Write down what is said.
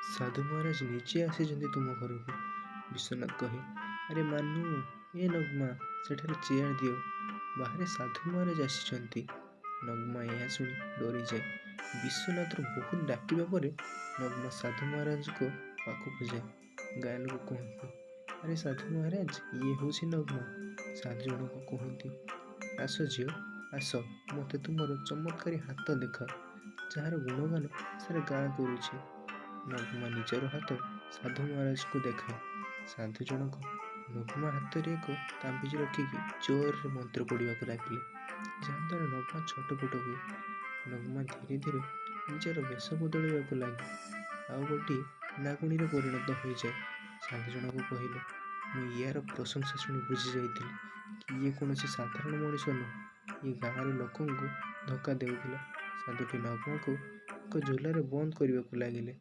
ସାଧୁ ମହାରାଜ ନିଜେ ଆସିଛନ୍ତି ତୁମ ଘରକୁ। ବିଶ୍ୱନାଥ କହେ, ଆରେ ମାନୁ, ଏ ନଗ୍ମା, ସେଠାରେ ଚେୟାର ଦିଅ, ବାହାରେ ସାଧୁ ମହାରାଜ ଆସିଛନ୍ତି। ନଗ୍ମା ଏହା ଶୁଣି ଡରିଯାଏ। ବିଶ୍ୱନାଥର ବହୁତ ଡାକିବା ପରେ ନଗ୍ମା ସାଧୁ ମହାରାଜଙ୍କ ପାଖକୁ ଯାଏ। ଗାଁ ଲୋକ କୁହନ୍ତି, ଆରେ ସାଧୁ ମହାରାଜ, ଇଏ ହେଉଛି ନଗ୍ମା। ସାଧୁ ଜଣକ କୁହନ୍ତି, ଆସ ଝିଅ ଆସ, ମୋତେ ତୁମର ଚମତ୍କାରୀ ହାତ ଦେଖାଅ, ଯାହାର ଗୁଣଗାନ ସାରା ଗାଁ କରୁଛି। ନଗ୍ମା ନିଜର ହାତ ସାଧୁ ମହାରାଜଙ୍କୁ ଦେଖାଏ। ସାଧୁ ଜଣକ ନଗ୍ମା ହାତରେ ଏକ ତାବିଜ ରଖିକି ଜୋରରେ ମନ୍ତ୍ର ପଢ଼ିବାକୁ ଲାଗିଲେ, ଯାହାଦ୍ୱାରା ନଗ୍ମା ଛଟପଟ ହୁଏ। ନଗ୍ମା ଧୀରେ ଧୀରେ ନିଜର ବେଶ ବଦଳାଇବାକୁ ଲାଗେ ଆଉ ଗୋଟିଏ ନାଗୁଣୀରେ ପରିଣତ ହୋଇଯାଏ। ସାଧୁ ଜଣକ କହିଲେ, ମୁଁ ୟାର ପ୍ରଶଂସା ଶୁଣି ବୁଝିଯାଇଥିଲି କି ଇଏ କୌଣସି ସାଧାରଣ ମଣିଷ ନୁହଁ। ଇଏ ଗାଁର ଲୋକଙ୍କୁ ଧୋକା ଦେଉଥିଲା। ସାଧୁଟି ନଗ୍ମାକୁ ଏକ ଝୁଲାରେ ବନ୍ଦ କରିବାକୁ ଲାଗିଲେ।